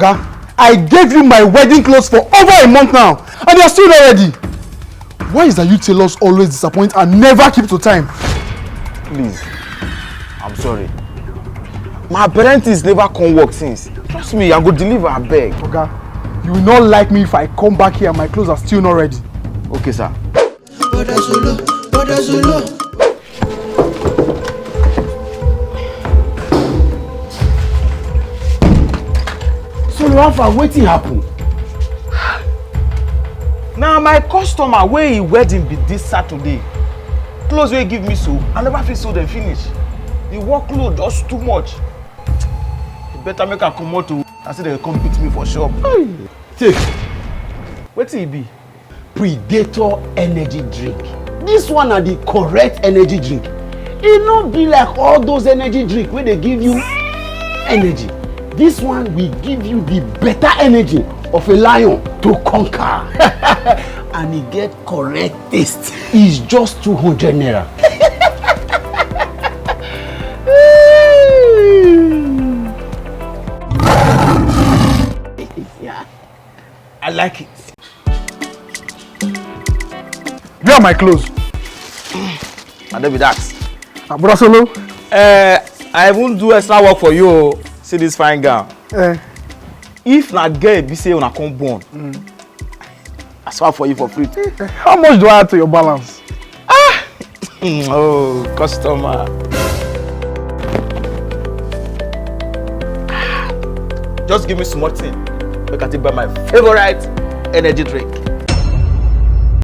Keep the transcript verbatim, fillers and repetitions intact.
Oga, I gave you my wedding clothes for over a month now, and you're still not ready. Why is that you tailors always disappoint and never keep to time? Please, I'm sorry. My apprentice never come work since. Trust me, I go deliver, I beg. Oga, you will not like me if I come back here and my clothes are still not ready. Okay, sir. So, Rafa, wetin happen? Now, my customer wey him wedding be this Saturday. Clothes wey give me so, I never fit sew them finish. The workload just too much. E better make I comot o. I say dem come beat me for shop. Take. Wetin e be? Predator energy drink. This one na the correct energy drink. E no be like all those energy drink wey dey give you energy. This one will give you the better energy of a lion to conquer. And e get correct taste. It's just two hundred naira. Yeah. I like it. Where are my clothes? I don't be that. Ah, Brother Solo. Uh, I won't do extra work for you. See this fine gown. Eh, If na girl be say una come born, I swap for you for free. How much do I add to your balance? Oh, customer. Just give me small thing. Make I take buy my favorite energy drink.